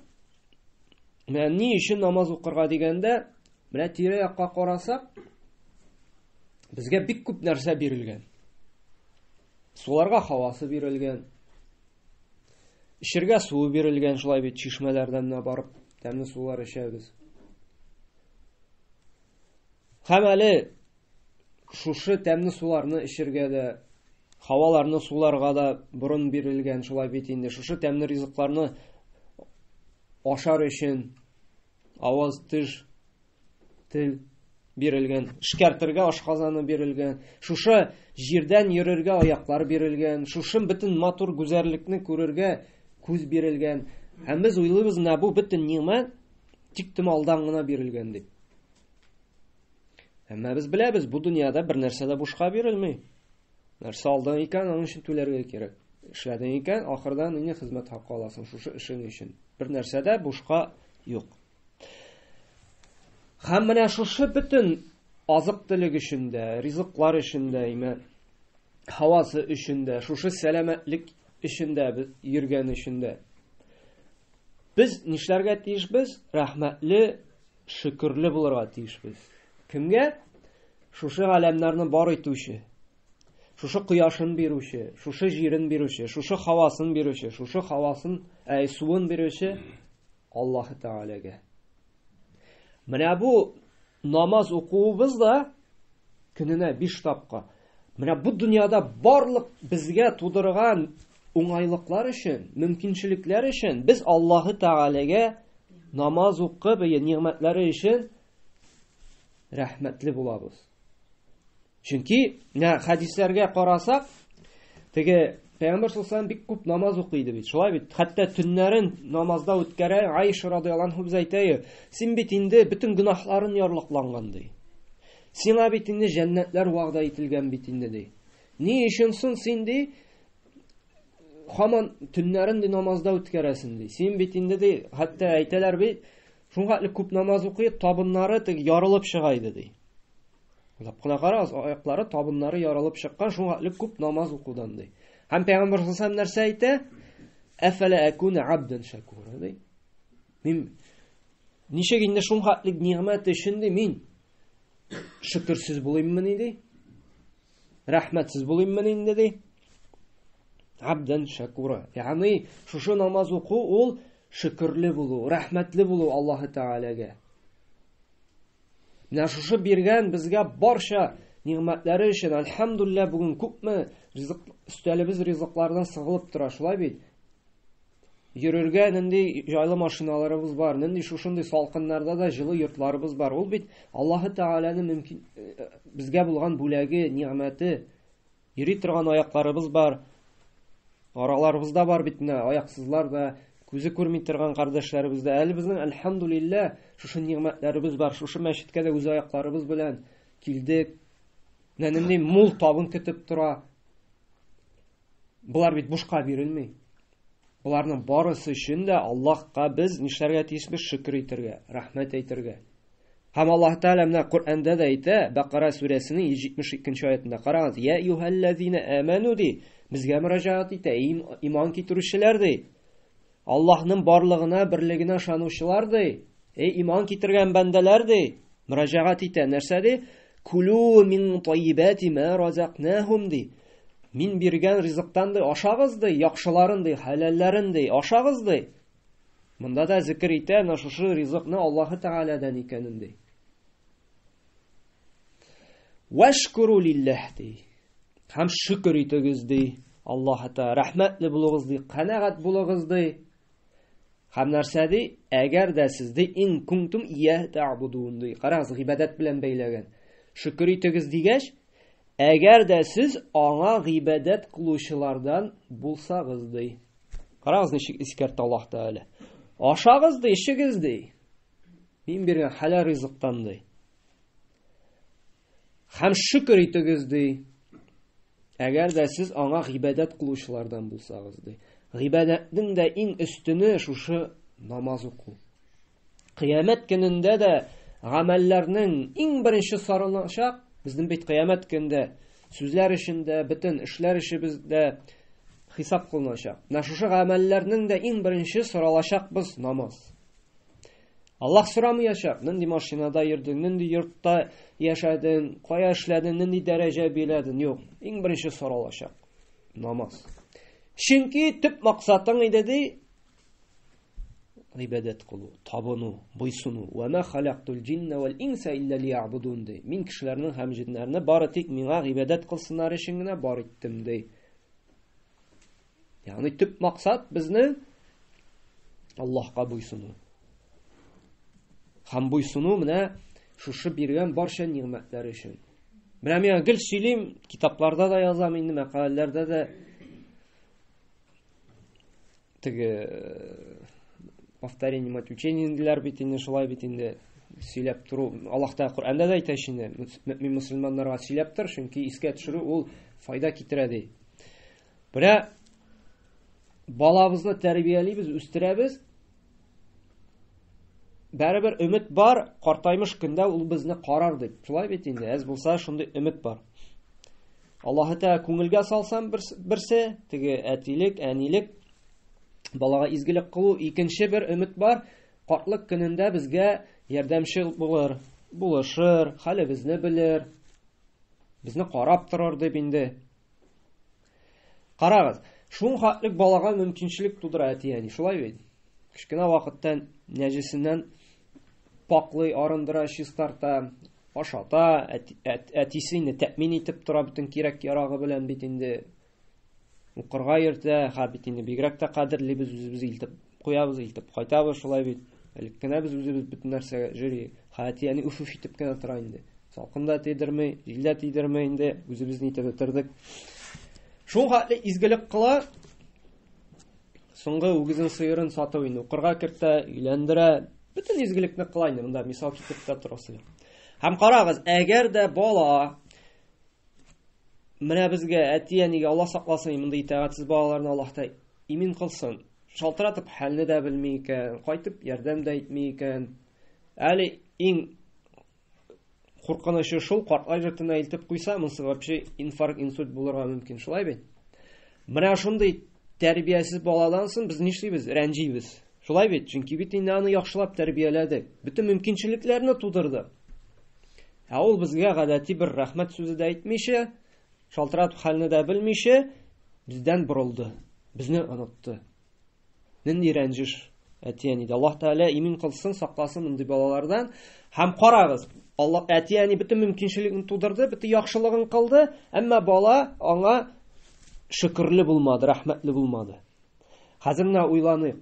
менә ни өчен намаз укырга дигәндә, менә тирә-якка карасак, безгә бик күп нәрсә бирелгән. Суларга һавасы бирелгән. Эчергә суы бирелгән, шулай бит чишмәләрдән дә барып тәмле сулар эчәбез. Һәм әле шушы тәмле суларны эчергә дә, һаваларны суларга да борын бирелгән, шулай бит инде. Шушы тәмле ризыкларны ашар өчен аваз, теш, тел бирелгән, эшкәртергә ашказаны бирелгән, шушы җирдән йөрергә аяклар бирелгән, шушы бөтен матур гүзәллекне күрергә күз бирелгән. Һәм без уйлыйбыз, менә бу бөтен нигъмәт тик томалдан гына бирелгән дип. Әмма без беләбез, бу дөньяда бер нәрсә дә бушка бирелми. Нәрсә алдың икән, аның өчен түләргә кирәк. Эшләдең икән, ахырдан инде хезмәт хакы аласың шушы эшең өчен. Бер нәрсә дә бушка юк. Һәм менә шушы бөтен азык-төлек өчен дә, ризыклар өчен дә, име, һавасы өчен дә, шушы сәламәтлек өчен дә, без йөргән өчен дә. Без нишләргә тиешбез? Рәхмәтле, шөкерле булырга тиешбез. Кемгә? Шушы галәмнәрне бар итүче, шушы кояшын бирүче, шушы җирен бирүче, шушы һавасын бирүче, шушы һавасын, әй, суын бирүче Аллаһ Тәгаләгә. Менә бу намаз укуыбыз да көненә 5 тапкыр. Менә бу дөньяда барлык безгә тудырган уңайлыклар өчен, мөмкинчелекләр өчен без Аллаһы Тәгаләгә намаз укып, нигъмәтләре өчен рәхмәтле булабыз. Чөнки менә хәдисләргә карасак, теге Пәйгамбәр саллаллаху бик күп намаз укый иде бит. Шулай бит. Хәтта төннәрен намазда үткәрә. Аиша радияллаһу анһа без әйтә, син бит инде бөтен гөнаһларын ярлыкланган ди. Сиңа бит инде җәннәтләр вәгъдә ителгән бит инде ди. Ни өчен соң син ди һаман төннәрен ди намазда үткәрәсең ди. Син бит инде ди, хәтта әйтәләр бит, шуңа күп намаз укый, табыннары теге ярылып чыга иде ди. Уйлап кына карагыз, аяклары, табыннары ярылып чыккан, шуңа хәтле күп намаз укудан ди. Һәм пәйгамбәр саллаллаху нәрсә әйтә? Әфәлә әкуна абдан шакура ди. Мин ничек инде шуңа хәтле нигъмәт өчен ди мин шөкерсез булыйммыни ди? Рәхмәтсез булыйммыни инде ди? Абдан шакура. Ягъни шушы намаз уку ул шөкерле булу, рәхмәтле булу Аллаһы Тәгаләгә. Менә шушы биргән безгә барча нигъмәтләре өчен, альхамдулилла, бүген күпме ризык, өстәлебез ризыклардан сыгылып тора, шулай бит? Йөрергә нинди җайлы машиналарыбыз бар, нинди шушындый салкыннарда да җылы йортларыбыз бар. Ул бит Аллаһы Тәгаләнең мөмкин безгә булган бүләге, нигъмәте. Йөри торган аякларыбыз бар. Араларыбызда бар бит менә аяксызлар да, күзе күрми торган кардәшләребез дә. Әле безнең әлхәмдулиллә шушы нигъмәтләребез бар. Шушы мәчеткә дә үз аякларыбыз белән килдек. Менә нинди мул табын көтеп тора. Болар бит бушка бирелми. Боларның барысы өчен дә Аллаһка без нишләргә тиешбез? Шөкер итәргә, рәхмәт әйтергә. Һәм Аллаһ Тәгалә менә Коръәндә дә әйтә, Бәкара сүрәсенең 172 аятында карагыз, Я әйюһәлләзина аману ди, безгә мөрәҗәгать итә, иман китерүчеләр ди. Аллаһның барлыгына, берлегенә ышанучылар ди. Эй иман китергән бәндәләр ди. Мөрәҗәгать итә. Нәрсә ди? Кулу мин тайибати ма разакнахум ди. Мин биргән ризыктан ди ашагыз ди, яхшыларын ди, хәләлләрен ди, ашагыз ди. Монда да зикер итә, менә шушы ризыкны Аллаһы Тәгаләдән икәнен ди. Вашкуру лилләһ ди. Һәм шөкер итегез ди. Аллаһы Тәгалә рәхмәтле булыгыз ди, канәгать булыгыз ди. Һәм нәрсә ди? Әгәр дә сез ди ин кунтум ия та'будун ди. Карагыз, гыйбадәт белән бәйләгән. Шөкер итегез дигәч, әгәр дә сез аңа гыйбадәт кылучылардан булсагыз ди. Карагыз, ничек искәртә Аллаһ Тәгалә. Ашагыз ди, эчегез ди. Мин биргән хәләл ризыктан ди. Һәм шөкер итегез ди. Әгәр дә сез аңа гыйбадәт кылучылардан булсагыз ди. Гыйбадәтнең дә иң өстене шушы намаз уку. Кыямәт көнендә дә гамәлләрнең иң беренче сарылачак, безнең бит кыямәт көндә сүзләр өчен дә, бөтен эшләр эшебездә хисап кылыначак. Менә шушы гамәлләрнең дә иң беренче соралачакбыз намаз. Аллаһ сорамаячак, нинди машинада йөрдең, нинди йортта яшәдең, кая эшләдең, нинди дәрәҗә биләдең. Юк, иң беренче соралачак намаз. Чөнки төп максатың иде ди гыйбадәт кылу, табыну, буйсыну. Ва ма халактул җинна вал инса илля лиябудун ди. Мин кешеләрнең һәм җиннәрне бары тик миңа гыйбадәт кылсыннар өчен генә бар иттем ди. Ягъни төп максат безнең Аллаһка буйсыну. Һәм буйсыну менә шушы биргән барча нигъмәтләр өчен. Менә мин гел сөйлим, китапларда да язам инде, мәкаләләрдә дә теге э, повторение мать учение диләр бит инде шулай бит инде сөйләп тору Аллаһ Тәгалә Коръәндә дә әйтә инде мөмин мөселманнарга сөйләп тор чөнки искә төшерү ул файда китерә ди менә балабызны тәрбиялибез үстерәбез бәрібір үміт бар картаймыш көндә ул безне карар дип шулай бит инде әз булса шундый өмет бар Аллаһы Тәгалә күңелгә салсам берсе, теге әтилек, әнилек, балага изгелек кылу, икенче бер өмет бар, картлык көнендә безгә ярдәмче булыр, булышыр, хәлебезне белер, безне карап торыр дип инде. Карагыз, шул хәтлек балага мөмкинчелек тудыра әти-әни, шулай бит? Кечкенә вакыттан нәҗесеннән паклый, арындыра, чистарта, ашата, әтисе инде тәэмин итеп тора бөтен кирәк-ярагы белән бит инде. Укырга йөртә, ха бит инде бигрәк тә кадерлибез үзебез илтеп куябыз, илтеп кайтабыз шулай бит. Элек кенә без үзебез бөтен нәрсәгә җөри. Ха әти-әни уф-уф итеп кенә тора инде. Салкын да тидерми, җил дә тидерми инде, үзебез нитеп бетердек. Шул хәтле изгелек кыла, соңгы үгезен сыерын сатып инде укырга кертә, өйләндерә, бөтен изгелекне кыла инде, монда мисал китереп тә торасы юк. Һәм карагыз, әгәр дә бала менә безгә әти-әнигә Алла сакласын, мондый итагатьсез балаларны Аллаһ та имин кылсын. Шалтыратып хәлне дә белми икән, кайтып ярдәм дә итми икән. Әле иң куркынычы шул, картлар йортына илтеп куйса, монысы вообще инфаркт, инсульт булырга мөмкин, шулай бит? Менә шундый тәрбиясез баладан соң без нишлибез? Рәнҗибез. Шулай бит? Чөнки бит инде аны яхшылап тәрбияләдек. Бөтен мөмкинчелекләрне тудырдык. Ә ул безгә гадәти бер рәхмәт сүзе дә әйтмичә, шалтыратып хәлне дә белмичә, бездән борылды. Безне онытты. Нинди рәнҗеш әти-әнидә. Аллаһ Тәгалә имин кылсын, сакласын мондый балалардан. Һәм карагыз, Аллаһ әти-әни бөтен мөмкинчелекне тудырды, бөтен яхшылыгын кылды, әмма бала аңа шөкерле булмады, рәхмәтле булмады. Хәзер менә уйланыйк.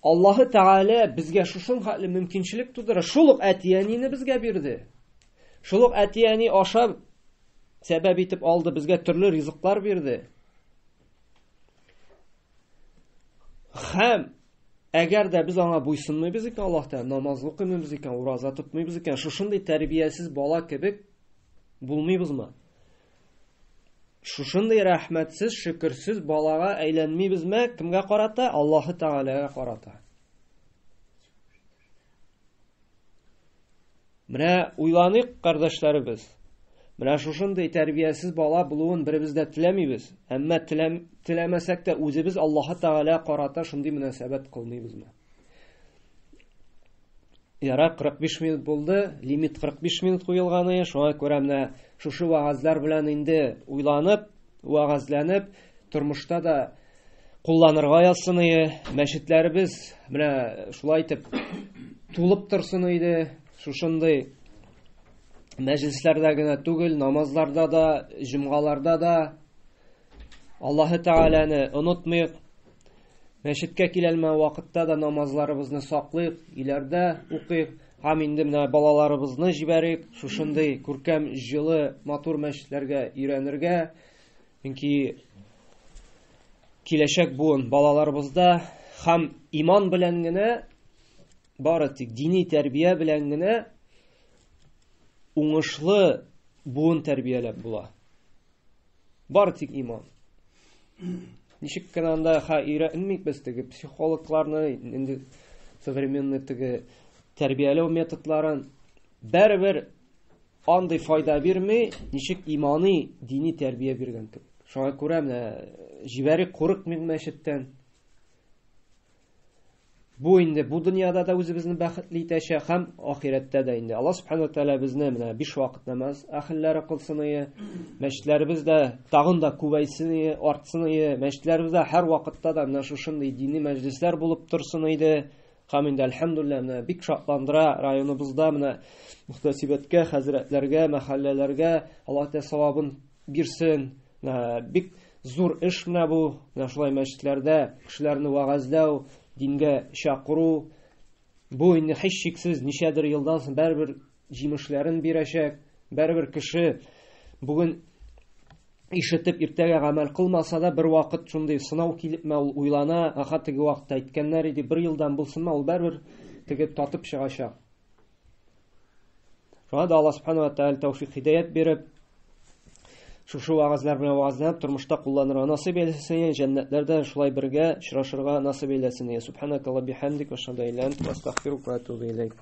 Аллаһы Тәгалә безгә шушын хәтле мөмкинчелек тудыра, шул ук әти-әнине безгә бирде. Шул ук әти-әни аша сәбәп итеп алды, безгә төрле ризыклар бирде. Һәм әгәр дә без аңа буйсынмыйбыз икән, Аллаһ Тәгалә намаз укымыйбыз икән, ураза тотмыйбыз икән, шушындый тәрбиясез бала кебек булмыйбызмы? Шушындый рәхмәтсез, шөкерсез балага әйләнмибезме? Кемгә карата? Аллаһы Тәгаләгә карата. Менә уйланыйк, кардәшләребез. Менә шушындый тәрбиясез бала булуын беребез дә теләмибез. Әмма теләм, теләмәсәк тә үзебез Аллаһы Тәгалә карата шундый мөнәсәбәт кылмыйбызмы? Яра 45 минут булды, лимит 45 минут куелган иде. Шуңа күрә менә шушы вәгазьләр белән инде уйланып, вәгазьләнеп, тормышта да кулланырга язсын иде. Мәчетләребез менә шулай итеп тулып торсын иде. Шушындый мәҗлесләрдә генә түгел, намазларда да, җомгаларда да Аллаһы Тәгаләне онытмыйк. Мәчеткә киләлмәгән вакытта да намазларыбызны саклыйк, өйләрдә укыйк. Һәм инде менә балаларыбызны җибәрик шушындый күркәм, җылы, матур мәчетләргә өйрәнергә. Чөнки киләчәк буын балаларыбызда һәм иман белән генә бары тик дини тәрбия белән генә уңышлы буын тәрбияләп була. Бары тик иман. Ничек кенә анда ха өйрәнмик без теге психологларны, инде современный теге тәрбияләү методларын бәрібір андый файда бирми, ничек имани, дини тәрбия биргән кебек. Шуңа күрә менә җибәрик, курыкмыйк мәчеттән. Бу инде бу дөньяда да үзебезне бәхетле итәчәк һәм ахирәттә дә инде. Аллаһ субхану тәгалә безне менә биш вакыт намаз әһелләре кылсын ие, мәчетләребез дә тагын да күбәйсен ие, артсын ие, мәчетләребездә һәр вакытта да менә шушындый дини мәҗлесләр булып торсын иде. Һәм инде әлхәмдүлилләһ менә бик шатландыра районыбызда менә мөхтәсибәткә, хәзрәтләргә, мәхәлләләргә Аллаһ Тәгалә савабын бирсен. Менә бик зур эш менә бу, менә шулай мәчетләрдә кешеләрне вәгазьләү, дингә чакыру. Бу инде һичшиксез ничәдер елдан соң бәрбер җимешләрен бирәчәк. Бәрбер кеше бүген ишетеп иртәгә гамәл кылмаса да, бер вакыт шундый сынау килепме, ул уйлана, аха, теге вакытта әйткәннәр иде, бер елдан булсынмы, ул бәрбер теге татып чыгачак. Шуңа да Аллаһ субхану ва тааля тәүфик һидаят биреп, шушы вәгазьләр белән вәгазьләнеп тормышта кулланырга насыйп әйләсен, җәннәтләрдә шулай бергә очрашырга насыйп әйләсен. Субханакалла бихамдик ва ашһаду ан ла иляха илля анта астагфирука ва атубу илейк.